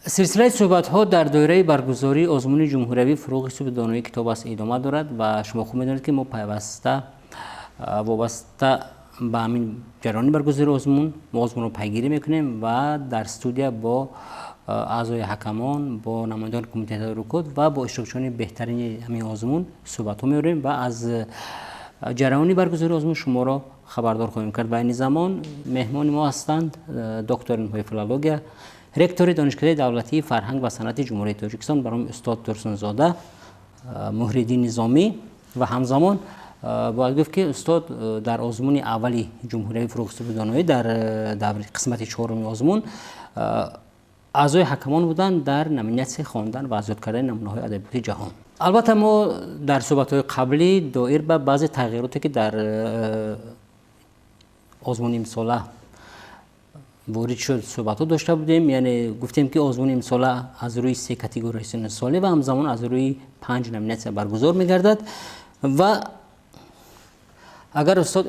Силсилаи суҳбатҳо дар доираи баргузории озмуни ҷумҳуриявии «Фурӯғи субҳи доноӣ китоб аст» идома дорад ва шумо хуб медонед, ки мо пайваста вобаста ба ҳамин ҷараёни баргузории озмун мо озмунро пайгирӣ мекунем ва дар студия бо аъзои ҳакамон, бо намояндагони кумитаи тадорукот ва бо иштирокчиёни беҳтарини ҳамин озмун суҳбатҳо меорем ва аз ҷараёни баргузории озмун шуморо хабардор хоҳем кард. Ва айни замон меҳмони мо ҳастанд доктори илмҳои филология, ректори Донишкадаи давлатии фарҳанг ва санъати Ҷумҳурии Тоҷикистон ба номи устод Турсунзода Муҳриддин Низомӣ. Ва ҳамзамон бояд гуфт, ки устод дар озмуни аввали ҷумҳуриявии «Фурӯғи субҳи доноӣ» дар даври қисмати чоруми озмун аъзои ҳакамон буданд дар номинатсияи хондан ва аз ёд кардани намунаҳои адабиёти ҷаҳон. Албатта, мо дар суҳбатҳои қаблӣ доир ба баъзе тағйироте, ки дар озмуни имсола ворид шуд, суҳбатҳо дошта будем. Яъне гуфтем, ки озмуни имсола аз рӯи се категорияи синну солӣ ва ҳамзамон аз рӯи панҷ номинатсия баргузор мегардад. Ва агар, устод,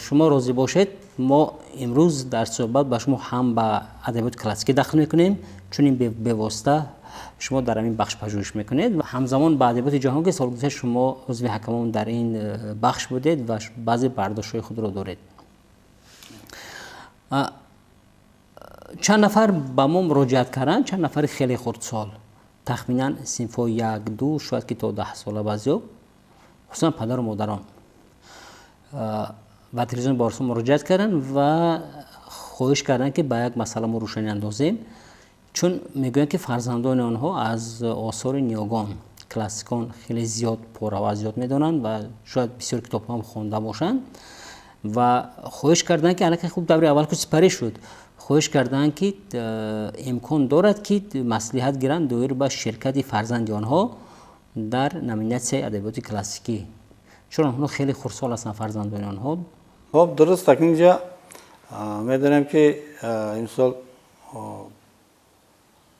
шумо розӣ бошед, мо имрӯз дар суҳбат ба шумо ҳам ба адабиёти классикӣ дахл мекунем, чун ин бевосита шумо дар ҳамин бахш пажӯҳиш мекунед, ва ҳамзамон ба адабиёти ҷаҳон, ки соли гузашта шумо узви ҳакамон дар ин бахш будед ва баъзе бардоштҳои худро доред. Чанд нафар ба мо муроҷиат карданд, чанд нафари хеле хурдсол, тахминан синфҳои як, ду, шояд ки то 10 сола баъзеҳо, хусусан падару модарон ба телевизиони Баҳористон муроҷиат карданд ва хоҳиш карданд, ки ба як масъала мо рӯшанӣ андозем, чун мегӯянд, ки фарзандони онҳо аз осори ниёгон, классикон хеле зиёд пора зиёд медонанд ва шояд бисёр китобҳо ҳам хонда бошанд. Ва хоҳиш карданд, ки аллакай хуб даври аввал ку сипарӣ шуд, хоҳиш карданд, ки имкон дорад, ки маслиҳат гиранд доир ба ширкати фарзанди онҳо дар номинатсияи адабиёти классикӣ, чун онҳо хеле хурдсол ҳастанд, фарзандони онҳо. Хоб, дуруст. Акнун инҷа медонем, ки имсол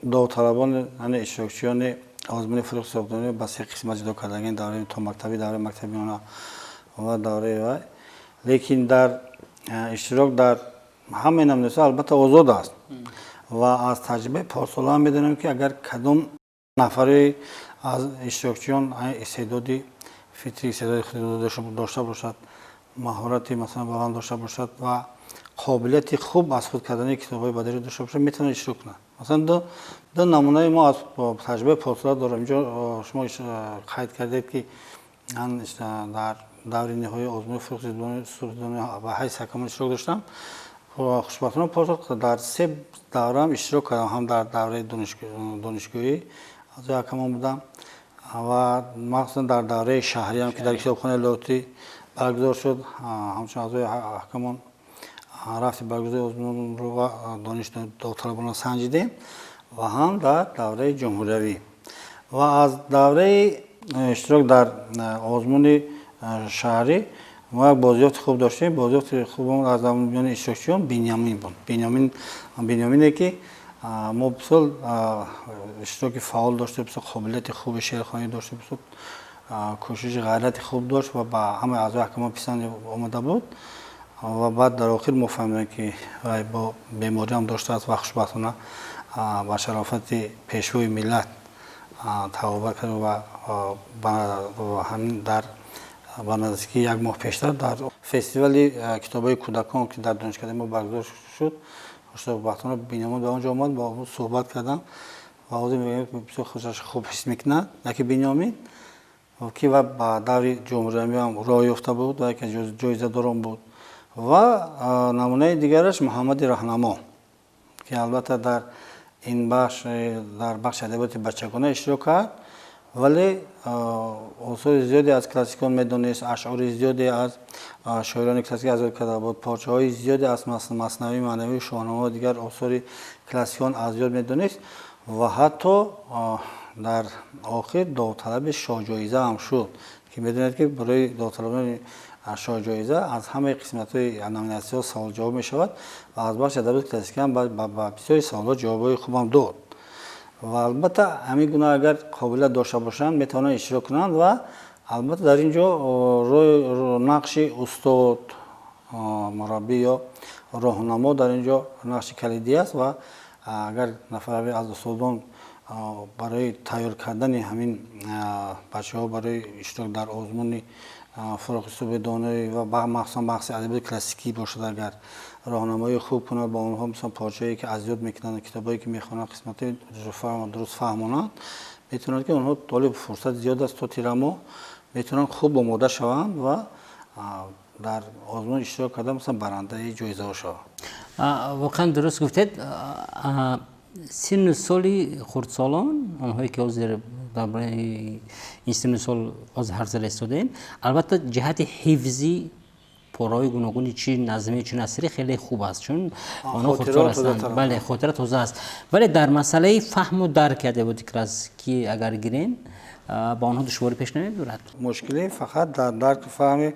довталабон, яъне иштирокчиёни озмуни «Фурӯғи субҳи доноӣ» ба се қисмат ҷудо кардагин: давраи томактабӣ, давраи мактаби миёна ва давраи вай. Лекин дар иштирок дар ҳамаи номинатсияҳо албатта озод аст. Ва аз таҷрибаи порсола ҳам медонем, ки агар кадом нафаре аз иштирокчиён истеъдоди фитрӣ, истеъдоди худро дошта бошад, маҳорати, масалан, баланд дошта бошад ва қобилияти хуб аз худ кардани китобҳои бадеӣ дошта бошад, метавонад иштирок кунад. Масалан, ду намунаи мо аз таҷрибаи порсола дорем. Инҷо шумо қайд кардед, ки ман дар даври ниҳоии озмуни «Фурӯғи субҳи доноӣ» ба ҳайси ҳакамон иштирок доштам. Хушбахтона, порсол дар се давраам иштирок кардам: ҳам дар давраи донишгоҳӣ аъзои ҳакамон будам ва махсусан дар давраи шаҳриам, ки дар китобхонаи Лоҳутӣ баргузор шуд, ҳамчун аъзои ҳакамон рафти баргузории озмунро ва дониш довталабонро санҷидем, ва ҳам дар давраи ҷумҳуриявӣ. Ва аз давраи иштирок дар озмуни шаҳрӣ мо як бозёфти хуб доштем. Бозёфти хуб аз миёни иштирокчиён Биньямин буд. Биньямин, Биньямине, ки мо бисёр иштироки фаъол доштем, бисёр қобилияти хуби шеърхонӣ доштем, бисёр кӯшиши ғайрати хуб дошт ва ба ҳамаи аъзои ҳакамон писанд омада буд. Ва баъд дар охир мо фаҳмидем, ки вай бо бемориам доштааст ва хушбахтона ба шарофати Пешвои миллат тавба кард ва ҳамин дар ба наздикии як моҳ пештар дар фестивали китобҳои кӯдакон, ки дар донишкадаи мо баргузор шуд, хушбахтона Биньямин ба он ҷо омад, бо ӯ суҳбат кардам ва ҳозир мегӯям, бисёр худаш хуб ҳис мекунад. Яке Биньямин, ки ва ба даври ҷумҳуриявиам роҳ ёфта буд ва яке ҷоизадорон буд, ва намунаи дигараш Муҳаммади Раҳнамо, ки албатта дар ин бахш, дар бахши адабиёти бачагона иштирок кард, вале осори зиёде аз классикон медонист, ашъори зиёде аз шоирони классикӣ аз ёд карда буд, порчаҳои зиёде аз Маснавии маънавию Шоҳнома ва дигар осори классикон аз ёд медонист ва ҳатто дар охир довталаби шоҳҷоиза ҳам шуд, ки медонед, ки барои довталабони шоҳҷоиза аз ҳамаи қисматҳои номинатсияҳо савол-ҷавоб мешавад ва аз бахши адабиёти классикӣ ҳам ба бисёри саволҳо ҷавобҳои хубам дод. Ва албатта, ҳамин гуна агар қобилият дошта бошанд, метавонанд иштирок кунанд. Ва албатта, дар ин ҷо нақши устод, мураббӣ ё роҳнамо дар ин ҷо нақши калидӣ аст. Ва Агар нафаре аз устодон барои тайёр кардани ҳамин бачаҳо барои иштирок дар озмуни фурӯғи субҳи доноӣ ва махсусан бахши адабиёти классикӣ бошад, агар роҳнамоии хуб кунад ба онҳо, масалан порчаҳое ки аз ёд мекунанд, китобҳое ки мехонанд, қисматҳои дуруст фаҳмонанд, метавонанд ки онҳо толиб фурсат зиёд аст то тирамоҳ метавонанд хуб омода шаванд ва дар озмун иштирок карда, масалан барандаи ҷоизаҳо шаванд. Воқеан дуруст гуфтед. Синну соли хурдсолон, онҳое ки ҳозир дар бораи ин синну сол ҳозир ҳарф зада истодаем, албатта ҷиҳати ҳифзи пораҳои гуногуни чи назмӣ, чи насрӣ хеле хуб аст, чун онҳо хурдсол ҳастанд. Бале, хотира тоза аст. Вале дар масъалаи фаҳму дарки адабиёти классикӣ агар гирем, ба онҳо душворӣ пеш намебурад. Мушкилӣ фақат дар дарку фаҳми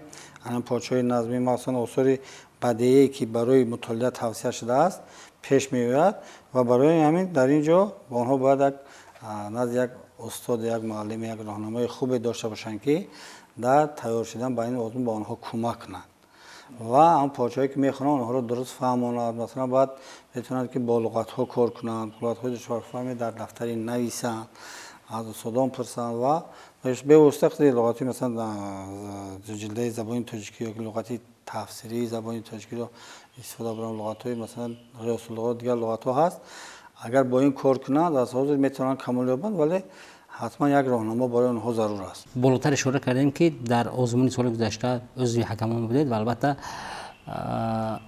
порчаҳои назмӣ, махсусан осори бадеие ки барои мутолиа тавсия шудааст, пеш меояд ва барои ҳамин дар ин ҷо ба онҳо бояд як назди як устод, як муаллим, як роҳнамои хубе дошта бошанд, ки дар тайёр шудан ба ин озмун ба онҳо кӯмак кунанд ва ҳам порчаҳое ки мехонанд, онҳоро дуруст фаҳмонад. Масалан, бояд метавонанд ки бо луғатҳо кор кунанд, луғатҳои душворфаҳме дар дафтари нависанд, аз устодон пурсанд ва бевосита худи луғати, масалан, ҷилдаи забони тоҷикӣ ё луғати тафсирии забони тоҷикиро истифода баранд, луғатҳои, масалан, Ғиёсуллуғот, дигар луғатҳо ҳаст. Агар бо ин кор кунанд, аз ҳозир метавонанд камол ёбанд, вале ҳатман як роҳнамо барои онҳо зарур аст. Болотар ишора кардем, ки дар озмуни соли гузашта узви ҳакамон будед ва албатта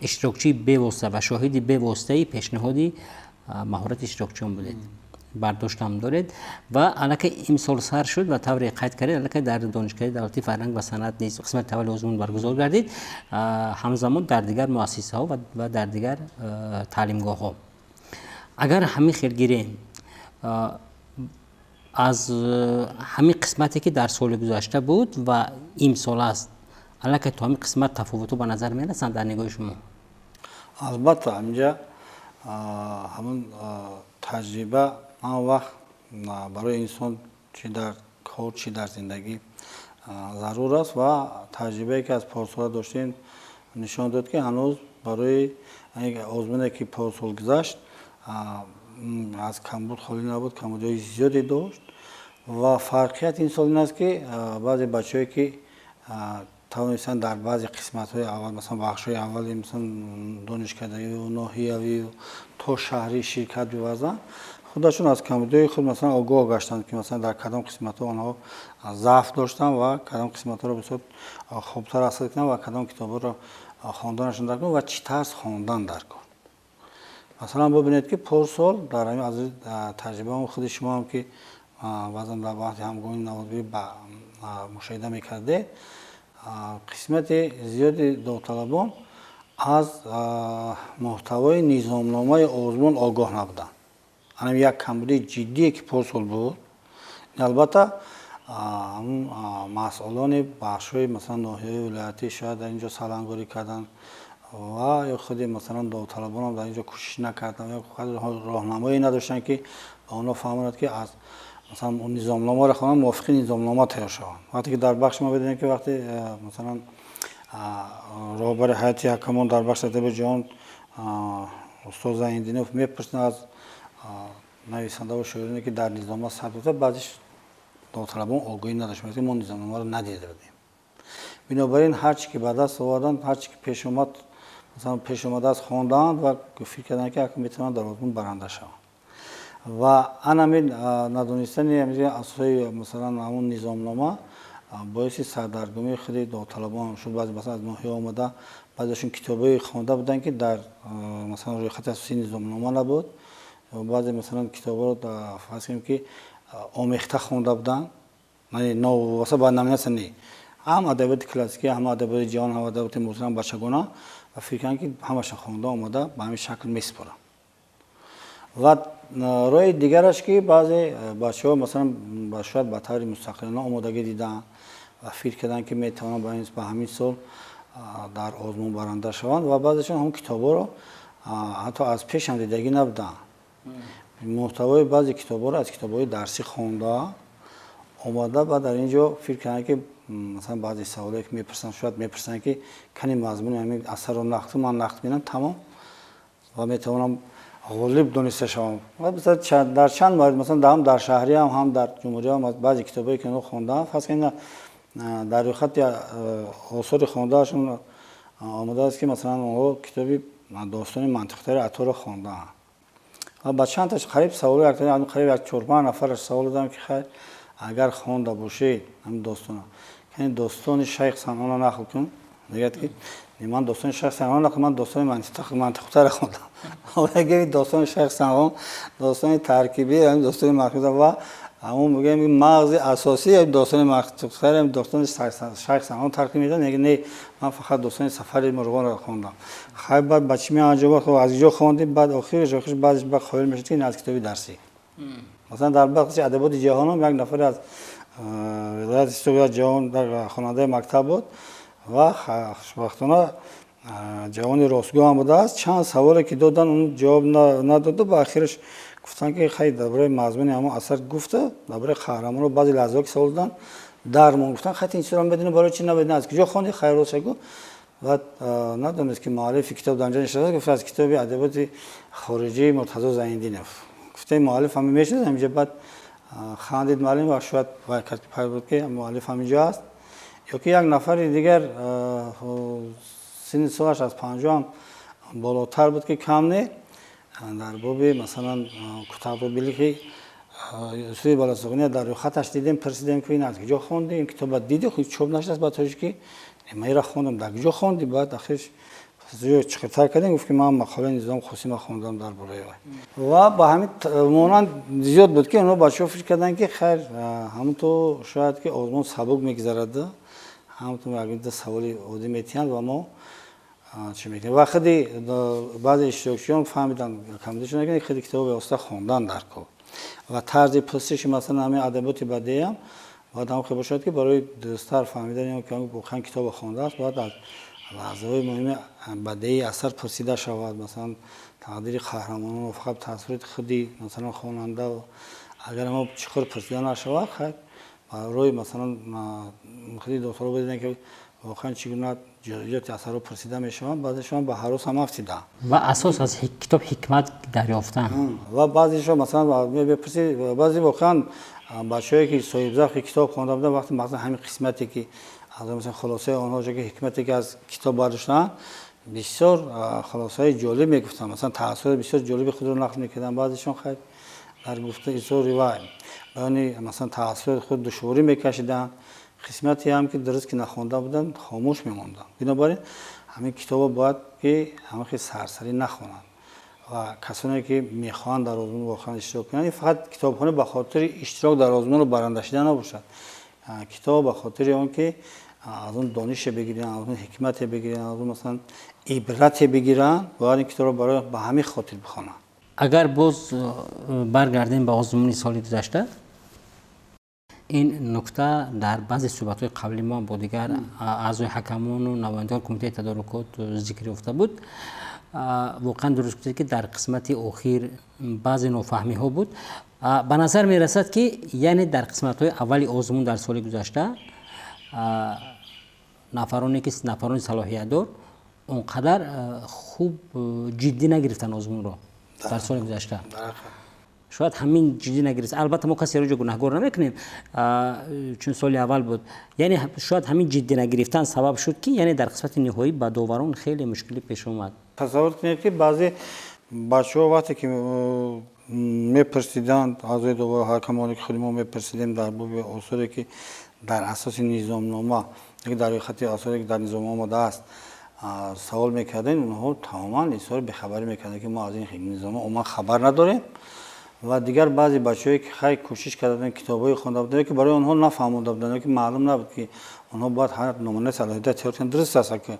иштирокчии бевосита ва шоҳиди бевоситаи пешниҳоди маҳорати иштирокчиён будед, бардоштам доред ва аллакай имсол сар шуд ва тавре қайд кардед, аллакай дар Донишгоҳи давлатии фарҳанг ва санъат низ қисмати аввали озмун баргузор гардид, ҳамзамон дар дигар муассисаҳо ва дар дигар таълимгоҳҳо. Агар ҳамин хел гирем, аз ҳамин қисмате ки дар соли гузашта буд ва имсол аст, аллакай то ҳамин қисмат тафовутҳо ба назар мерасанд дар нигоҳи шумо? Албатта, ҳаминҷа ҳамун таҷриба он вақт барои инсон чи дар кор, чи дар зиндагӣ зарур аст ва таҷрибае ки аз порсола доштем, нишон дод, ки ҳанӯз барои озмуне ки порсол гузашт, аз камбуд холӣ набуд, камбудиҳои зиёде дошт. Ва фарқият ин сол ин аст, ки баъзе бачаҳое ки тавонистанд дар баъзе қисматҳои аввал, масалан бахшҳои аввали, масалан донишкадавию ноҳиявию то шаҳрӣ ширкат биварзанд, худашон аз камбудиҳои худ, масалан, огоҳ гаштанд, ки масалан дар кадом қисматҳо онҳо заъф доштанд ва кадом қисматҳоро бисёр хубтар аср кунанд ва кадом китобҳоро хонданашон дар кор ва чӣ тарз хондан дар кор. Масалан, бубинед, ки порсол дар ҳамин аз таҷрибаи худи шумо ҳам, ки баъзан дар вақти ҳамгоҳи наводгирӣ ба мушоҳида мекардед, қисмати зиёди довталабон аз муҳтавои низомномаи озмун огоҳ набуданд. Анам як камбудии ҷиддие ки порсол буд. Албатта, масъулони бахшҳои, масалан, ноҳияи вилоятӣ шояд дар ин ҷо салангорӣ карданд ва ё худи, масалан, довталабонам дар ин ҷо кӯшиш накарданд ё роҳнамоӣ надоштанд, ки ба онҳо фаҳмонад, ки аз, масалан, низомномаро хонанд, мувофиқи низомнома тайёр шаванд. Вақте ки дар бахши мо бидонем, ки вақте, масалан, роҳбари ҳайати ҳакамон дар бахши адаби ҷаҳон устод Зайниддинов мепурсанд аз нависандаву шоироне, ки дар низомнома сабт ёфта, баъзеш довталабон огоҳӣ надоштанд, ки мо низомномаро надида будем. Бинобар ин ҳар чи ки ба даст оварданд, ҳар чи ки пеш омад, масалан, пеш омадааст, хондаанд ва фикр карданд, ки акнун метавонанд дар озмун баранда шаванд. Ва анамин надонистани асосҳои, масалан, ҳамун низомнома боиси сардаргумии худи довталабон шуд. Баъзе, масалан, аз ноҳия омада, баъзеашон китобҳое хонда буданд, ки дар, масалан, рӯйхати асосии низомнома набуд. Баъзе, масалан, китобҳоро, фарз кунем, ки омехта хонда буданд, новобаста ба номинатсия не, ҳам адабиёти классикӣ, ҳам адабиёти ҷаҳон, ҳам адабиёти муосир, бачагона, ва фикр карданд, ки ҳамаша хонда омада ба ҳамин шакл месупоранд. Ва роҳи дигараш, ки баъзе бачаҳо, масалан, шояд ба таври мустақилона омодагӣ дидаанд ва фикр карданд, ки метавонанд ба ҳамин сол дар озмун баранда шаванд, ва баъзешон ҳамон китобҳоро ҳатто аз пеш ҳам дидагӣ набуданд. Муҳтавои баъзе китобҳоро аз китобҳои дарсӣ хонда омада, баъд дар ин ҷо фикр карданд, ки масалан баъзе саволое ки мепурсанд, шояд мепурсанд, ки кани мазмуни ҳамин асарро нақд, ман нақд менам, тамом, ва метавонам ғолиб дониста шаванд. Дар чанд маврид, масалан, ҳам дар шаҳрӣ ҳам дар ҷумҳурӣ ҳам баъзе китобҳое ки онҳо хондаанд, фарз кунед, дар рӯйхати осори хондаашон омадааст, ки масалан онҳо китоби достони Мантиқутайри Атторо хондаанд. Ва ба чанд таш қариб саволо, қариб як 4-5 нафараш савол додам, ки хайр, агар хонда бошед ҳамин достона, яъне достони Шайх Санъонро нақл кун. Мегӯяд, ки ман достони Шайх Санъон нақл, ман достони Мантиқутайро хондам. Мегӯяд, достони Шайх Санъон достони таркибӣ, ҳамин достони Мантиқутай ва ҳамон мегӯям мағзи асосии достони Мантиқутайро достони Шайх Санъон таркиб медиҳад. Мегӯяд, не, ман фақат достони Сафари Мурғонро хондам. Хайр, баъд ба чӣ меанҷомад? Хоб, аз куҷо хондӣ? Баъд охираш баъдеш баъд қоил мешуд, ки ин аз китоби дарсӣ. Масалан, дар бахши адабиёти ҷаҳонам як нафаре аз вилояти Суғд ҷавон дар хонандаи мактаб буд ва хушбахтона ҷавони ростгӯ ҳам будааст. Чанд саволе ки додан, он ҷавоб надоду ба охираш гуфтанд, ки хай, дар бораи мазмуни ҳамон асар гуфта, дар бораи қаҳрамонро баъзе лаҳзаҳо ки савол доданд, дармон. Гуфтанд, хай, ин чизро медонӣ, барои чӣ намедонӣ, аз куҷо хондӣ? Хайр, ростша гӯ. Баъд надонист, ки муаллифи китоб дар инҷо нишастааст. Гуфт, аз китоби адабиёти хориҷии Муртазо Зайниддинов. Гуфтаи муаллиф ҳама мешиносад ҳаминҷо. Баъд хандид муаллим ва шояд вай кард, пай буд, ки муаллиф ҳаминҷо аст. Ё ки як нафари дигар, синни солаш аз 50 ҳам болотар буд, ки кам не, дар боби масалан Кутадғу Билхи Юсуфи Баласуғуния дар рӯйхаташ дидем, пурсидем, ки ин аз куҷо хондӣ, ин китоба дидӣ, чоп нашудааст ба тоҷикӣ? Ман ира хондам. Дар куҷо хондӣ? Баъд ахирш чиқиртар кардем, гуфт, ки ман мақолаи Низом Қосима хондам дар бораи вай. Ва ба ҳамин монанд зиёд буд, ки онҳо бачаҳо фикр карданд, ки хайр, ҳамун шояд ки озмун сабук мегузарад, ҳамтун як саволи оддӣ метиҳанд ва мо чӣ мекунем. Ва худи баъзе иштирокчиён фаҳмиданд, камдишон, ки худи китоби бевосита хондан дар кор ва тарзи пурсиши, масалан, ҳамин адабиёти бадеиам бояд ҳам хел бошад, ки барои дурусттар фаҳмидани он ки воқеан китобо хондааст, бояд аз лаҳзаҳои муҳими бадеии асар пурсида шавад. Масалан, тақдири қаҳрамонон, фақат таассуроти худи, масалан, хонанда агар мо чуқур пурсида нашавад, хайр, барои масалан худи докторо бидидем, ки воқеан чӣ гуна ҷузъиёти асарҳо пурсида мешаванд, баъзешон ба ҳарос ҳам афтиданд. Ва асос аз китоб ҳикмат дарёфтан. Ва баъзешон, масалан, мепурсӣ, баъзе воқеан бачаҳое ки соҳибзавқи китоб хонда буданд, вақте масалан ҳамин қисмате ки аз масалан хулосаи онҳо, ки ҳикмате ки аз китоб бардоштаанд, бисёр хулосаи ҷолиб мегуфтанд, масалан, таассуроти бисёр ҷолиби худро нақл мекарданд. Баъзешон, хайр, дар гуфта изҳори вай баёни масалан таассуроти худ душворӣ мекашиданд. Қисмате ҳам ки дуруст ки нахонда буданд, хомӯш мемонданд. Бинобар ин ҳамин китобо бояд ки ҳамин хел сарсарӣ нахонанд ва касоне ки мехоҳанд дар озмун воқеан иштирок кунанд, ин фақат китобхонӣ ба хотири иштирок дар озмуну баранда шидан набошад, китоб ба хотири он ки аз он донише бигиранд, аз он ҳикмате бигиранд, аз он масалан ибрате бигиранд, бояд ин китобро барои ба ҳамин хотир бихонанд. Агар боз баргардем ба озмуни соли гузашта, ин нукта дар баъзе суҳбатҳои қабли мо бо дигар аъзои ҳакамону намояндагони кумитаи тадорукот зикр ёфта буд. Воқеан дуруст гуфтед, ки дар қисмати охир баъзе нофаҳмиҳо буд. Ба назар мерасад, ки яъне дар қисматҳои аввали озмун дар соли гузашта нафароне ки нафарони салоҳиятдор он қадар хуб ҷиддӣ нагирифтанд озмунро дар соли гузашта. Шояд ҳамин ҷиддӣ нагирифт, албатта мо касеро ҷо гунаҳгор намекунем, чун соли аввал буд, яъне шояд ҳамин ҷиддӣ нагирифтан сабаб шуд, ки яъне дар қисмати ниҳоӣ ба доварон хеле мушкилӣ пеш омад. Тасаввур кунед, ки баъзе бачаҳо вақте ки мепурсиданд, аъзои ҳакамоне ки худи мо мепурсидем дар боби осоре ки дар асоси низомнома, дар рӯйхати осоре ки дар низомнома омадааст, савол мекардем, онҳо тамоман изҳори бехабарӣ мекарданд, ки мо аз ин низомнома умуман хабар надорем. Ва дигар баъзе бачаҳое ки хай кӯшиш карда буданд, китобҳое хонда буданд, ки барои онҳо нафаҳмонда буданд, ки маълум набуд, ки онҳо бояд ҳар намунаи салоҳият тайёр кунанд. Дуруст аст, ки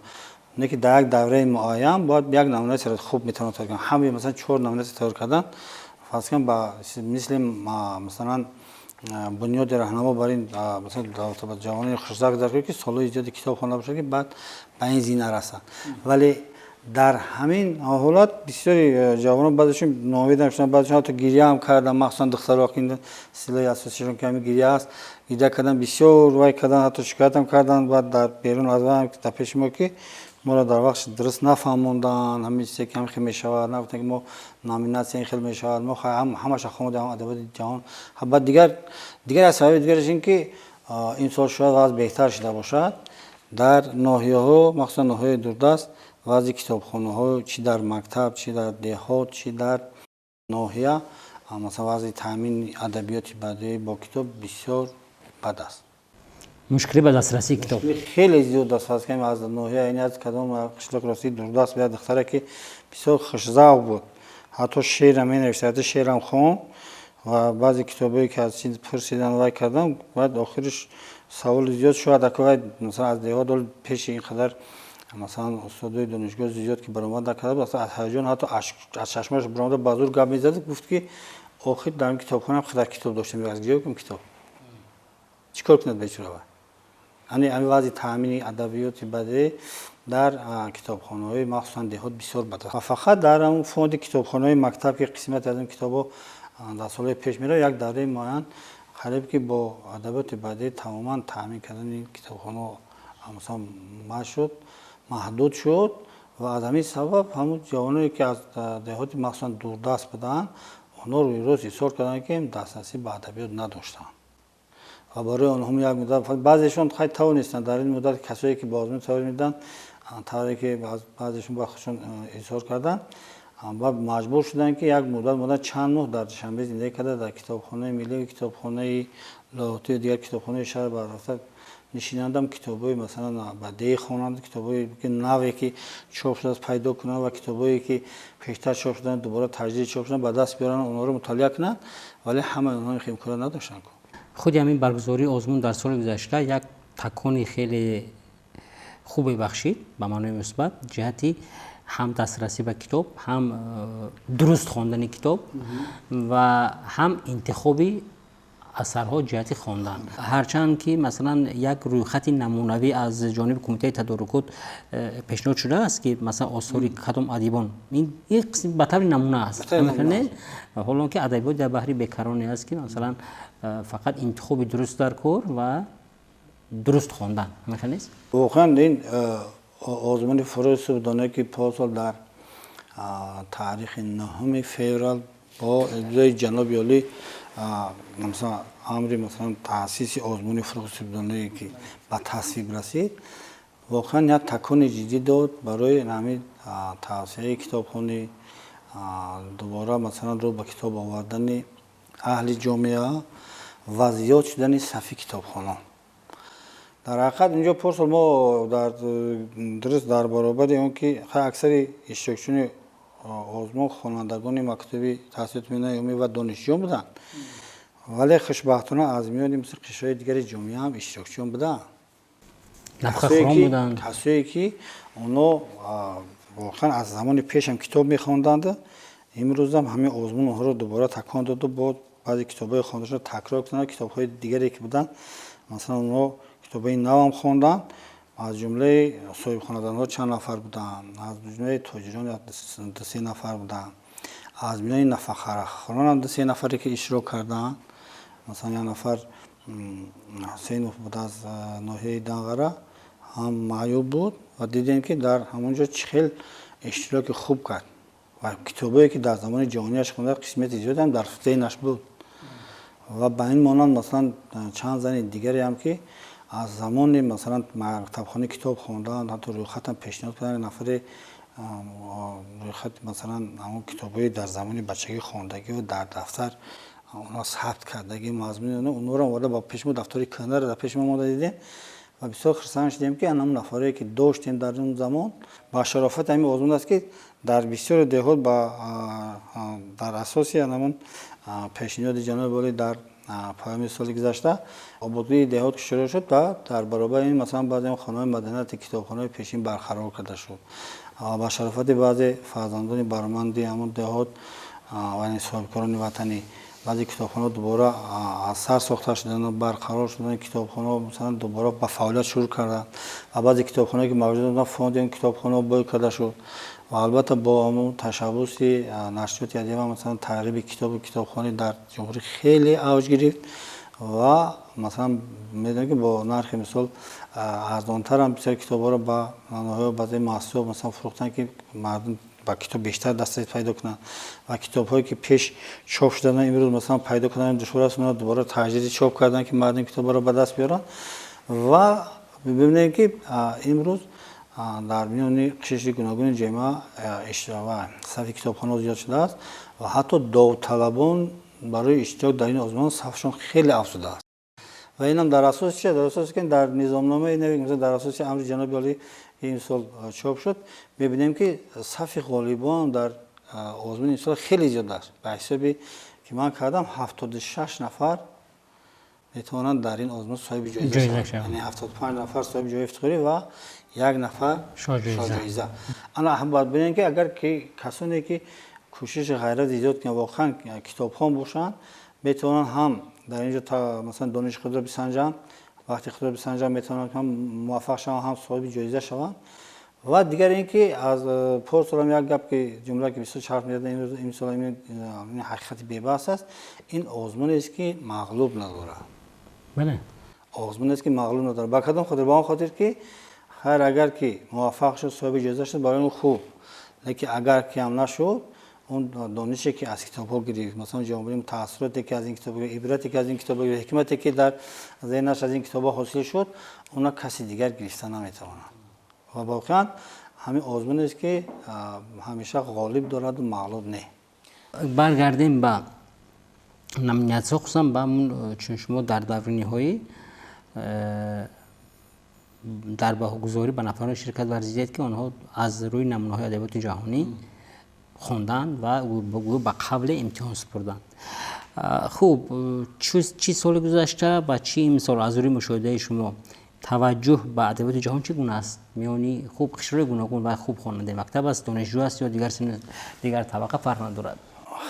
не ки дар як давраи муайян бояд як намунаи салоҳият хуб метавонад тайёр кунанд. Ҳамаи масалан чор намунаи тайёр кардан, фарз кунем, ба мисли масалан бунёди раҳнамо бар ин масалан ҷавонони хушзавқ дар ки солҳои зиёди китоб хонда бошад, ки баъд ба ин зина расанд. Вале дар ҳамин ҳолат бисёри ҷавонон, баъзешон ноумед шуданд, баъзешон ҳатто гиря ҳам карданд, махсусан духтаро, ки силаи асосишон ки ҳамин гиря аст, гиря карданд, бисёр вай карданд, ҳатто шикоятам карданд. Баъд дар берун аз вай дар пеши мо ки Моро дар вақт дуруст нафаҳмонданд, ҳамин чизе ки ҳам хел мешавад, нагуфтанд, ки мо номинатсия ин хел мешавад. Мо ҳамаша хондем, адабиёти ҷаҳон. Баъд дигар аз сабаби дигараш ин ки имсол шояд вазъ беҳтар шуда бошад. Дар ноҳияҳо, махсусан ноҳияи дурдаст, вазъи китобхонаҳо чи дар мактаб, чи дар деҳот, чи дар ноҳия, масалан, вазъи таъмини адабиёти бадеӣ бо китоб бисёр бад аст. Мушкилӣ ба дастрасии китоб хеле зиёд аст. Фарз кунем, аз ноҳия, яъне аз кадом қишлоқ рости дурдаст як духтаре, ки бисёр хушзавқ буд, ҳатто шеърам менавишт, ҳатто шеърам хонд ва баъзе китобое ки аз чиз пурсидан, вай кардам, баъд охириш саволи зиёд шояд ака вай, масалан, аз деҳот пеши ин қадар, масалан, устодои донишгоҳ зиёд ки баромад накарда буд, аз ҳаяҷон ҳатто аз чашмаш баромада ба зур гап мезад. Гуфт, ки охир дар китобхона қадар китоб доштем, аз ҷое кун китоб, чӣ кор кунад бечора вай? Ҳамин вазъи таъмини адабиёти бадеӣ дар китобхонаҳои, махсусан, деҳот бисёр бад аст. Ва фақат дар ҳамн фонди китобхонаҳои мактаб, ки қисмате аз он китобҳо дар солҳои пеш меравад, як давраи муайян қариб ки бо адабиёти бадеӣ тамоман таъмин кардани китобхонаҳо, масалан, шуд, маҳдуд шуд. Ва аз ҳамин сабаб ҳамун ҷавоное, ки аз деҳоти, махсусан, дурдаст буданд, онҳо рӯйрост изҳор карданд, ки дастрасӣ ба адабиёт надоштанд. Ва барои онҳо як муддат баъзешон хай тавонистанд дар ин муддат, касое ки ба озмун тавон медиҳанд, тавре ки баъзешон ба худшон изҳор карданд, баъд маҷбур шуданд, ки як муддат чанд моҳ дар Душанбе зиндагӣ карда, дар китобхонаи миллӣ, китобхонаи Лоҳутию дигар китобхонаи шаҳр баррафта нишинандам, китобҳои, масалан, бадеӣ хонанд, китобҳое ки наве ки чоп шудааст пайдо кунанд ва китобҳое ки пештар чоп шуданд, дубора таҷдид чоп шуданд, ба даст биёранд, онҳоро мутолиа кунанд. Вале ҳамаи онҳо имконот надоштанд. Худи ҳамин баргузории озмун дар соли гузашта як такони хеле хубе бахшид ба маънои мусбат ҷиҳати ҳам дастрасӣ ба китоб, ҳам дуруст хондани китоб ва ҳам интихоби асарҳо ҷиҳати хондан. Ҳарчанд ки, масалан, як рӯйхати намунавӣ аз ҷониби Кумитаи тадорукот пешниҳод шудааст, ки, масалан, осори кадом адибон, ин қисм ба таври намуна аст, ҳолон ки адабиёт дар баҳри бекароне аст, ки, масалан, фақат интихоби дуруст дар кор ва дуруст хондан, ҳамин нест? Воқеан, ин озмуни «Фурӯғи субҳдоное», ки порсол дар таърихи 9 феврал бо имзои ҷаноби олӣ, масалан, амри, масалан, таъсиси озмуни «Фурӯғи субҳдоное», ки ба тасвиб расид, воқеан як такони ҷиддӣ дод барои ҳамин тавсияи китобхонӣ, дубора, масалан, рӯ ба китоб овардани аҳли ҷомеа ва зиёд шудани сафи китобхона. Дар ҳақиқат, инҷо порсол мо дар дуруст дар баробари он ки аксари иштирокчиёни озмун хонандагони мактаби таҳсилоти миёнаи умумӣ ва донишҷӯён буданд, вале хушбахтона аз миёни мисли қишрҳои дигари ҷомеа ҳам иштирокчиён буданд, касое ки онҳо воқеан аз замони пешам китоб мехонданд. Имрӯзам ҳамин озмун онҳоро дубора такон доду, бо баъзе китобҳои хондашуда такрор кунанд, китобҳои дигаре ки буданд, масалан, онҳо китобҳои навам хонданд. Аз ҷумлаи соҳибхонадонҳо чанд нафар буданд, аз ҷумлаи тоҷирон 2-се нафар буданд, аз миёни нафақахӯронам 2-се нафаре ки иштирок карданд. Масалан, як нафар Ҳусейнов буд аз ноҳияи Данғара, ҳам маъюб буд ва дидем, ки дар ҳамон ҷо чӣ хел иштироки хуб кард ва китобое ки дар замони ҷавонияш хонда, қисмати зиёдам дар зеҳнаш буд. Ва ба ин монанд, масалан, чанд зани дигареам, ки аз замони, масалан, мактабхона китоб хондаанд, ҳатто рӯйхатам пешниҳод карданд, нафаре рӯйхат, масалан, ҳамон китобҳои дар замони бачагӣ хондагию дар дафтар онҳо сабт кардагӣ, мазмуни онҳоро оварда ба пеши мо, дафтари кӯҳнаро дар пеши мо монда дидем ва бисёр хурсанд шудем, ки ҳамон нафарое ки доштем дар он замон. Ба шарофати ҳамин озмун аст, ки дар бисёри деҳот дар асоси ҳамон пешниҳоди ҷаноби олӣ дар паёми соли гузашта ободии деҳот ки шурӯъ шуд ва дар баробари ин, масалан, баъзе хонаҳои маданияти, китобхонаҳои пешин барқарор карда шуд. Ба шарофати баъзе фарзандони бароманди ҳамон деҳот ва соҳибкорони ватанӣ баъзе китобхонаҳо дубора аз сар сохта шуданд, барқарор шуданд, китобхонаҳо, масалан, дубора ба фаъолият шурӯъ карданд ва баъзе китобхонаҳое ки мавҷуд буданд, фонди он китобхонаҳо бой карда шуд. Ва албатта, бо ҳамон ташаббуси нашриёти Адиба, масалан, тарғиби китобу китобхонӣ дар ҷумҳурӣ хеле авҷ гирифт ва Масалан, медонем, ки бо нархи мисол арзонтар ҳам бисёр китобҳоро ба ноҳияҳо, баъзе муассисаҳо масалан фурӯхтанд, ки мардум ба китоб бештар дастрасӣ пайдо кунанд. Ва китобҳое, ки пеш чоп шуданд, имрӯз масалан пайдо кардан душвор аст, онҳо дубора таҷдиди чоп карданд, ки мардум китобҳоро ба даст биёранд. Ва бибинем, ки имрӯз дар миёни қишри гуногуни ҷомеа ва сафи китобхонаҳо зиёд шудааст ва ҳатто довталабон барои иштирок дар ин озмун сафшон хеле афзудааст. Ва инам дар асоси чи? Дар асоси ки дар низомномаи нави, дар асоси амри ҷаноби олӣ, ки имсол чоп шуд, мебинем, ки сафи ғолибон дар озмуни имсол хеле зиёд аст. Ба ҳисоби ки ман кардам, 76 нафар метавонанд дар ин озмун соҳиби ҷоиза шаванд, яъне 75 нафар соҳиби ҷои ифтихорӣ ва як нафар шоҳҷоиза. Ана бояд бинем, ки агар ки касоне, ки кӯшиши ғайрати зиёд кунанд, воқеан китобхон бошанд, метавонанд ҳам дар ин ҷо масалан дониши худро бисанҷанд, вақти худро бисанҷанд, метавонанд ҳам муваффақ шаванд, ҳам соҳиби ҷоиза шаванд. Ва дигар ин ки аз порсолам як гап, ки ҷумла, ки бисёр чарх мезад, имсол ин ҳақиқати бебаҳс аст: ин озмунест, ки мағлуб надорад. Озмунест, ки мағлуб надорад. Ба кадом хотир? Ба он хотир, ки хайр, агар ки муваффақ шуд, соҳиби ҷоиза шуд, барои ӯ хуб, лекин агар ки ҳам нашуд, он донише, ки аз китобҳо гирифт, масалан ҷомеи таассуроте, ки аз ин китоб, ибрате, ки аз ин китоб, ҳикмате, ки дар зеҳнаш аз ин китобҳо ҳосил шуд, она каси дигар гирифта наметавонад. Ва воқеан ҳамин озмунест, ки ҳамеша ғолиб дораду мағлуб не. Баргардем ба номинатсияҳо, хусусан ба чун шумо дар даври ниҳоӣ дар баҳогузорӣ ба нафароне ширкат варзидед, ки онҳо аз рӯи намунаҳои адабиёти ҷаҳонӣ хонданд ва ба қавле имтиҳон супурданд. Хуб, чӣ соли гузашта ва чӣ имсол аз рӯи мушоҳидаи шумо таваҷҷӯҳ ба адабиёти ҷаҳон чӣ гуна аст миёни хуб қишрҳои гуногун? Ва хуб, хонандаи мактаб аст, донишҷӯ аст ё дигар дигар табақа, фарқ надорад.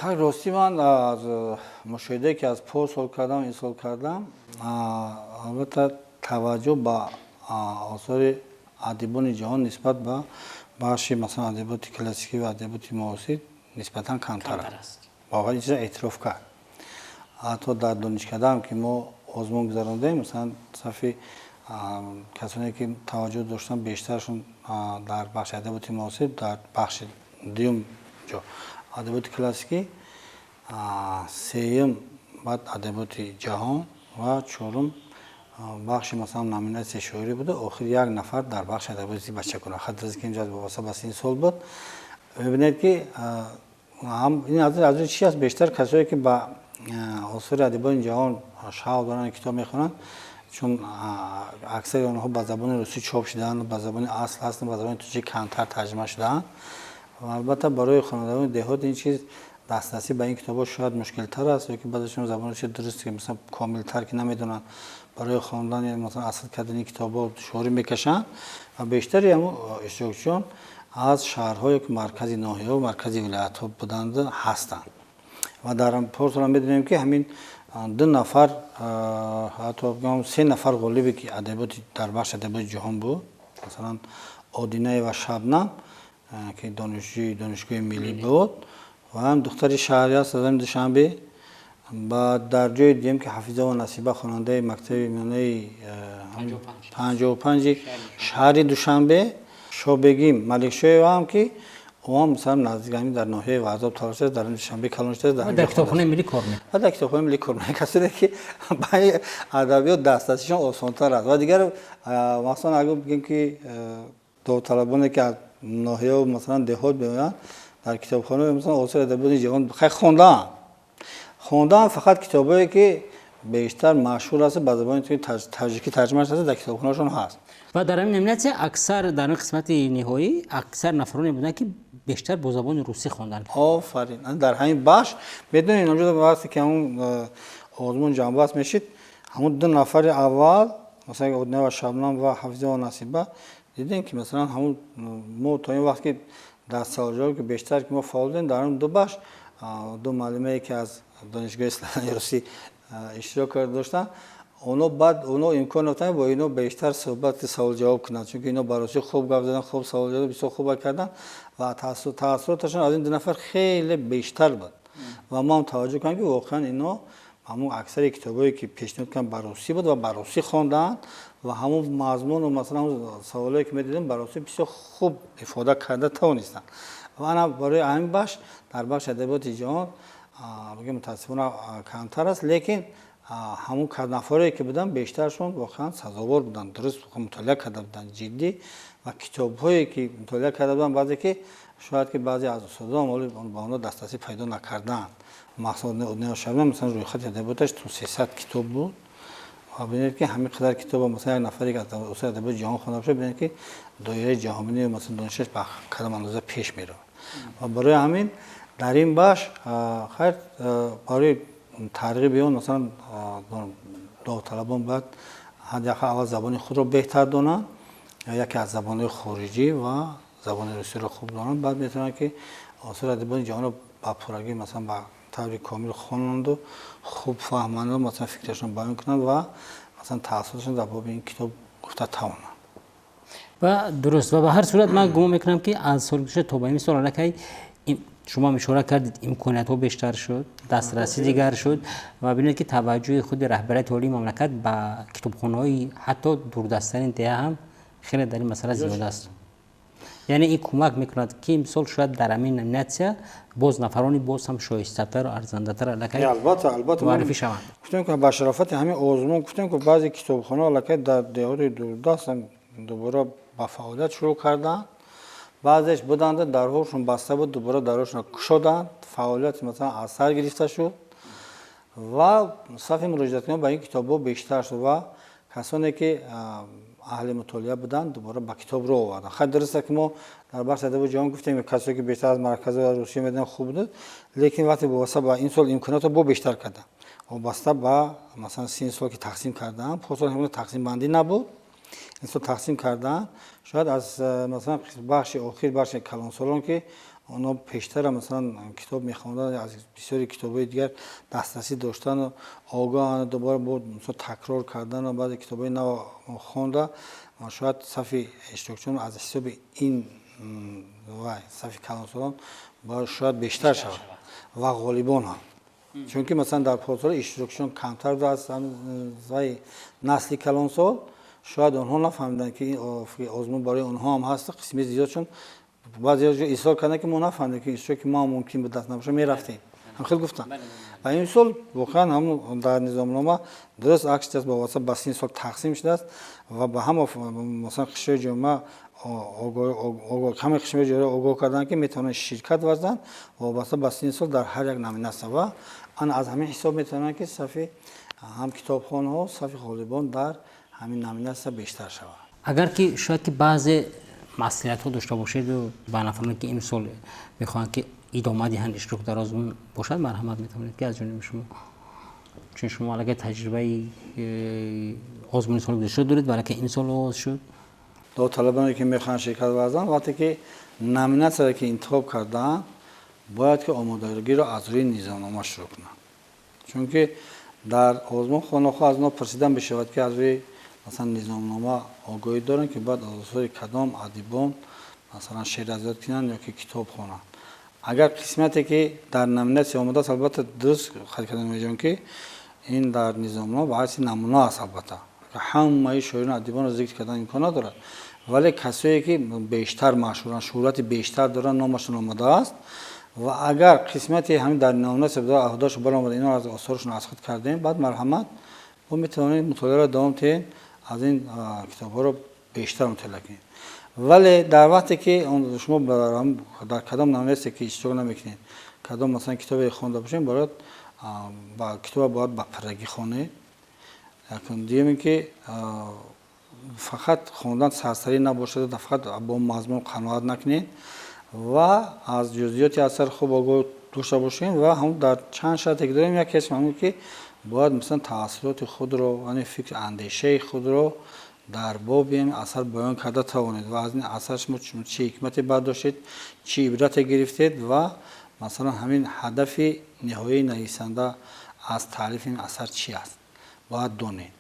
Ростӣ, ман аз мушоҳидае, ки аз порсол кардам, ин сол кардам, албатта таваҷҷӯҳ ба осори адибони ҷаҳон нисбат ба бахши масалан адабиёти классикӣ ва адабиёти муосир нисбатан камтар аст. Воқеан ин чиза эътироф кард. Ҳатто дар донишкадаам, ки мо озмун гузарондем, масалан сафи касоне, ки таваҷҷӯҳ доштанд, бештарашон дар бахши адабиёти муосир, дар бахши дуюм ҷо адабиёти классикӣ, сеюм баъд адабиёти ҷаҳон ва чорум бахши масалан номинатсияи шоирӣ буда. Охир як нафар дар бахши адабиёти бачагона, хатрази ки инҷо вобаста ба синни сол буд. Мебинед, ки ин аз рӯи чи аст? Бештар касое, ки ба осори адибони ҷаҳон шавқ доранд, китоб мехонанд, чун аксари онҳо ба забони русӣ чоп шудаанд, ба забони асл ҳастанд, ба забони тоҷик камтар тарҷима шудаанд. Ва албатта барои хонандагони деҳот ин чиз, дастрасӣ ба ин китобҳо шояд мушкилтар аст, ё ки баъзешон забони русӣ дуруст, масалан комилтар ки намедонанд, барои хондан, масалан асл кардани китобҳо душворӣ мекашанд. Ва бештари ҳамун иштирокчиён аз шаҳрҳое, ки маркази ноҳияҳо, маркази вилоятҳо буданд, ҳастанд. Ва дар порсолам медонем, ки ҳамин ду нафар, ҳатто се нафар ғолибе, ки адабиёти дар бахши адабиёти ҷаҳон буд, масалан Одинаева Шабнам, ки донишҷӯи Донишгоҳи миллӣ буд ва ҳам духтари шаҳрӣ аст аз Душанбе, ба дар ҷои дуюм, ки Ҳафизова Насиба, хонандаи мактаби миёнаи 55-и шаҳри Душанбе, Шобегим Маликшоева ҳам, ки ӯ ҳам масалан наздик ҳамин дар ноҳияи Варзоб таваллуд шудааст, дар Душанбе калон шудааст. Дар китобхонаи миллӣ кор мекунад. Дар китобхонаи миллӣ кор мекунад. Касоне, ки ба адабиёт дастрасишон осонтар аст. Ва дигар махсусан агар бигем, ки довталабоне, ки аз ноҳияу масалан деҳот меоянд, дар китобхона масалан осори адабиёти ҷаҳон хай хондаанд, хондаанд, фақат китобҳое, ки бештар машҳур аст, ба забони тоҷикӣ тарҷима шудааст, дар китобхонаашон ҳаст. Ва дар ҳамин номинатсия аксар, дар ин қисмати ниҳоӣ аксар нафароне буданд, ки бештар бо забони русӣ хонданд. Офарин! Дар ҳамин бахш медонед, онҷо вақте ки ҳамун озмун ҷамъбаст мешид, ҳамун ду нафари аввал, масалан Одинаева Шабнам ва Ҳафизова Насиба, дидем, ки масалан ҳамун мо то ин вақт, ки дар саволҷавоб, ки бештар ки мо фаъол будем дар ҳамун ду бахш, ду муаллимае, ки аз Донишгоҳи славяни русӣ иштирок карда доштанд, оно баъд оно имкон ёфтанд, бо ино бештар суҳбати саволҷавоб кунанд, чунки ино ба русӣ хуб гап заданд, хуб саволҷавоб бисёр хуб карданд ва таассуроташон аз ин ду нафар хеле бештар буд. Ва мо ҳам таваҷҷӯҳ кардем, ки воқеан ино Ҳамун аксари китобҳое, ки пешниҳод карданд, ба русӣ буд ва ба русӣ хондаанд ва ҳамун мазмуну, масалан, саволое, ки медидем, ба русӣ бисёр хуб ифода карда тавонистанд. Ва ана барои ҳамин бахш, дар бахши адабиёти ҷаҳон, бигем, мутаассифона, камтар аст, лекин ҳамун нафаре, ки буданд, бештаршон воқеан сазовор буданд, дуруст мутолиа карда буданд, ҷиддӣ, ва китобҳое, ки мутолиа карда буданд, баъзе ки шояд ки баъзе аз устодон ба онҳо дастрасӣ пайдо накардаанд. Махсусан, масалан, рӯйхати адабиёташ то 300 китоб буд ва бинед, ки ҳамин қадар китоба, масалан, як нафаре, ки аз устод адабиёти ҷаҳон хонда бошад, бинед, ки доираи ҷаҳонбинӣ, масалан, донишаш ба кадом андоза пеш меравад. Ва барои ҳамин дар ин бахш, хайр, барои тарғиби он, масалан, довталабон бояд ҳадди ақал аввал забони худро беҳтар донанд, яке аз забонҳои хориҷӣ ва забони русиро хуб донанд, баъд метавонанд, ки осори адабиёти ҷаҳонро ба пуррагӣ, масалан, ба таври комил хонанду хуб фаҳманду, масалан, фикрашон баён кунанд ва, масалан, таассуроташон дар боби ин китоб гуфта тавонанд. Ва дуруст, ва ба ҳар сурат ман гумон мекунам, ки аз соли гузашта то ба ин сол аллакай, шумо ҳам ишора кардед, имкониятҳо бештар шуд, дастрасӣ дигар шуд ва бинед, ки таваҷҷӯҳи худи раҳбарияти олии мамлакат ба китобхонаҳои ҳатто дурдасттарин деҳа ҳам хеле дар ин масъала зиёд аст. Яъне ин кӯмак мекунад, ки мисол шояд дар ҳамин номинатсия боз нафарони боз ҳам шоистатару арзандатар аллакай Албатта, албатта. муаррифӣ шаванд. Гуфтем, ки ба шарофати ҳамин озмун, гуфтем, ки баъзе китобхонаҳо аллакай дар деҳоти дурдаст дубора ба фаъолият шурӯъ карданд. Баъзеш буданд, дарҳошон баста буд, дубора дарҳошонро кушоданд, фаъолияти, масалан, аз сар гирифта шуд ва сафи муроҷиаткунандагон ба ин китобҳо бештар шуд ва касоне, ки аҳли мутолиа буданд, дубора ба китоб рӯ оварданд. Хайр, дуруст аст, ки мо дар бахши адабиёти ҷаҳон гуфтем, касое, ки бештар аз маркази Русия медонанд, хуб буд, лекин вақте вобаста ба ин сол имкониятро бо бештар карданд, вобаста ба, масалан, синни сол, ки тақсим карданд, порсол ҳамон тақсимбандӣ набуд, ин сол тақсим карданд. Шояд аз, масалан, бахши охир, бахши калонсолон, ки онҳо пештара, масалан, китоб мехонданд, аз бисёри китобҳои дигар дастрасӣ доштану огоҳанд, дубора бо такрор кардану баъзе китобҳои нав хонда, шояд сафи иштирокчиён аз ҳисоби ин вай сафи калонсолон шояд бештар шавад ва ғолибон ҳам, чунки, масалан, дар порсол иштирокчиён камтар буд аз вай насли калонсол. Шояд онҳо нафаҳмиданд, ки ин озмун барои онҳо ҳам ҳаст. Қисми зиёдшон, баъзеҳо изҳор карданд, ки мо нафаҳмидем, ки иштироки мо мумкин буд даст набоша, мерафтем, ҳам хел гуфтанд. Ва ин сол воқеан ҳамун дар низомнома дуруст акс шудааст, ба восита ба синни сол тақсим шудааст ва ба ҳама, масалан, қишрҳои ҷомеа, ҳамаи қисмҳои ҷомеа огоҳ карданд, ки метавонанд ширкат варзанд вобаста ба синни сол дар ҳар як номинатсия ва ана аз ҳамин ҳисоб метавонанд, ки сафи ҳам китобхонҳо, сафи ғолибон дар ҳамин номинатсия бештар шавад. Агар ки шояд ки баъзе маслиҳатҳо дошта бошеду ба нафароне, ки имсол мехоҳанд, ки идома диҳанд иштирок дар озмун бошад, марҳамат, метавонед, ки аз ҷониби шумо, чун шумо аллакай таҷрибаи озмуни соли гузашта доред ва аллакай ин сол оғоз шуд. Довталабоне, ки мехоҳанд ширкат варзанд, вақте ки номинатсияре, ки интихоб кардаанд, бояд ки омодагиро аз рӯи низомнома шурӯъ кунанд, чунки дар озмун хонохоҳ аз онҳо пурсида мешавад, ки аз рӯи, масалан, низомнома огоҳӣ доранд, ки бояд аз осори кадом адибон, масалан, шеър аз ёд кунанд ё ки китоб хонанд. Агар қисмате, ки дар номинатсия омадааст, албатта, дуруст қайд карда меҷон, ки ин дар низомнома ба ҳайси намуна аст. Албатта, ҳамаи шоирон, адибонро зикр кардан имкон надорад, вале касое, ки бештар машҳуранд, шӯҳрати бештар доранд, номашон омадааст ва агар қисмати ҳамин дар номинатсия аҳдошо баромада, инҳо аз осорашон аз худ кардем, баъд марҳамат, бо метавонед мутолиаро давом диҳед, аз ин китобҳоро бештар мутолиа кунед. Вале дар вақте ки шумо дар кадом номинатсия ки иштирок намекунед, кадом, масалан, китобе хонда бошед, бояд ба китоба бояд ба пуррагӣ хонед. Дуюм ин ки фақат хондан сарсарӣ набошад, фақат бо мазмун қаноат накунед ва аз ҷузъиёти асар хуб огоҳ дошта бошем. Ва ҳам дар чанд шарте, ки дорем, якеаш ҳамин, ки бояд, масалан, таассуроти худро, яъне фикр, андешаи худро дар боби ин асар баён карда тавонед ва аз ин асар шумо чӣ ҳикмате бардоштед, чӣ ибрате гирифтед ва, масалан, ҳамин ҳадафи ниҳоии нависанда аз таълифи ин асар чӣ аст, бояд донед.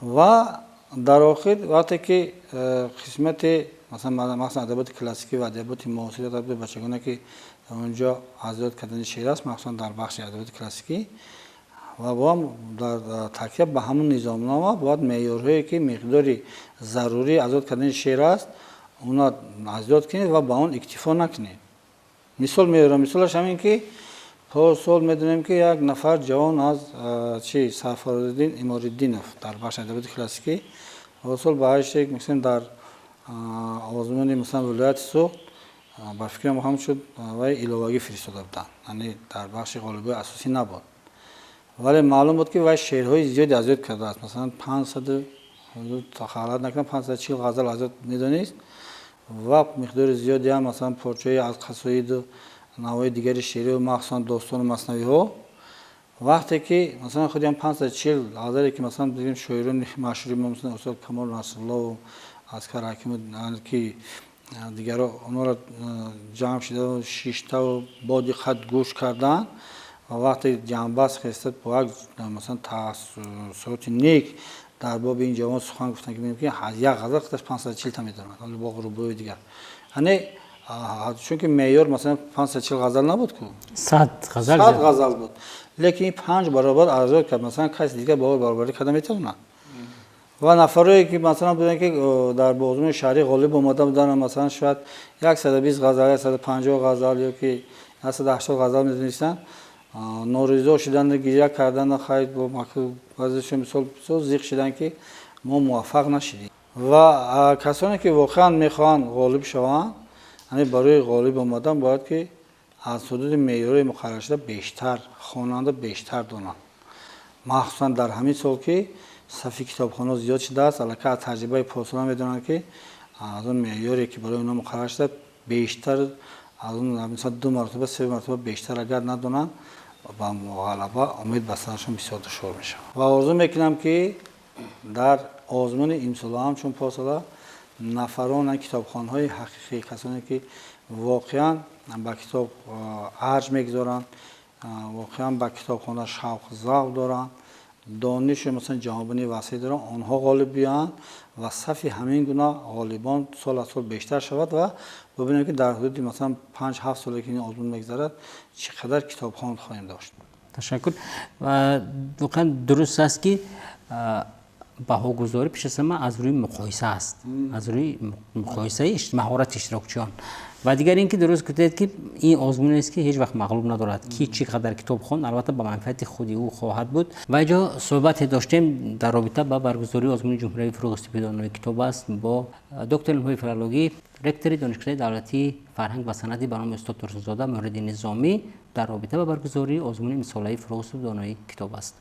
Ва дар охир, вақте ки қисмати, масалан, махсусан адабиёти классикӣ ва адабиёти муосир, адабиёти бачагона, ки дар он ҷо аз ёд кардани шеър аст, махсусан дар бахши адабиёти классикӣ. Ва бо дар такя ба ҳамон низомнома бояд меъёрҳое ки миқдори зарурии азёд кардани шеър аст, онро азёд кунед ва ба он иктифо накунед. Мисол меорам, мисолаш ҳамин ки порсол медонем ки як нафар ҷавон аз чи Сафариддин Имориддинов дар бахши адабиёти классикӣ порсол ба ҳайси масалан дар озмуни масалан вилояти Суғд ба фикрам ҳам шуд вай иловагӣ фиристода буданд, яъне дар бахши ғолибои асосӣ набуд, вале маълум буд ки вай шеърҳои зиёде азёд кардааст. Масалан 500, ғалат накунам, 540 ғазал азёд медонист ва миқдори зиёде ҳам масалан порчаҳои аз қасоиду навъҳои дигари шеърӣ, махсусан достону маснавиҳо. Вақте ки масалан худи ҳам 540 ғазале ки масалан бигем шоирони машҳури мо, масалан устод Камол Насруллову Аскар Ҳакимов ки дигарро онҳоро ҷамъ шуда шиштаву бо диққат гӯш карданд ва вақте ҷамъбаст хестад бо як масалан таассуроти нек дар боби ин ҷавон сухан гуфтанд ки мегӯям ки як ғазал худаш 540 та медонад, ҳоло бо рубои дигар. Яъне чунки меъёр масалан 540 ғазал набуд ку, 100 ғазал, 100 ғазал буд, лекин ин 5 баробар арзёд кард. Масалан каси дигар бо баробарӣ карда метавонад. Ва нафарое ки масалан буданд ки дар озмуни шаҳрӣ ғолиб омада буданд, масалан шояд 120 ғазал, 150 ғазал ё ки 180 ғазал медонистанд, норизо шуданд, гиря карданд, хайр баъзешон мисол зиқ шуданд ки мо муваффақ нашудем. Ва касоне ки воқеан мехоҳанд ғолиб шаванд, яъне барои ғолиб омадан бояд ки аз ҳудуди меъёрҳои муқарраршуда бештар хонанда бештар донанд. Махсусан дар ҳамин сол ки сафи китобхонаҳо зиёд шудааст, аллакай аз таҷрибаи порсола медонанд ки аз он меъёре ки барои онҳо муқаррар шуда бештар аз он масалан 2 маротиба, 3 маротиба бештар агар надонанд, ба ғалаба умед бастанашон бисёр душвор мешавад. Ва орзу мекунам ки дар озмуни имсола ҳамчун порсола нафарон китобхонҳои ҳақиқӣ, касоне ки воқеан ба китоб арҷ мегузоранд, воқеан ба китобхона шавқ завқ доранд, донишу масалан ҷаҳонбинии васеъ доранд, онҳо ғолиб биёянд ва сафи ҳамин гуна ғолибон сол аз сол бештар шавад ва бибинем ки дар ҳудуди масалан 5-7 соле ки ин озмун мегузарад чӣ қадар китобхон хоҳем дошт. Ташаккур. Ва воқеан дуруст аст ки баҳогузорӣ пеш аз ҳама аз рӯи муқоиса аст, аз рӯи муқоисаи маҳорати иштирокчиён. Ва дигар ин ки дуруст гуфтед ки ин озмунест ки ҳеҷ вақт мағлуб надорад, ки чӣ қадар китоб хонд, албатта ба манфиати худи ӯ хоҳад буд. Ва инҷо суҳбате доштем дар робита ба баргузории озмуни ҷумҳуриявии фурӯғи сипедонаи китоб аст бо доктори илмҳои филологӣ, ректори Донишкадаи давлатии фарҳанг ва санъати ба номи устод Турсунзода Муҳриддин Низомӣ дар робита ба баргузории озмуни имсолаи фурӯғи сипедонаи китоб аст.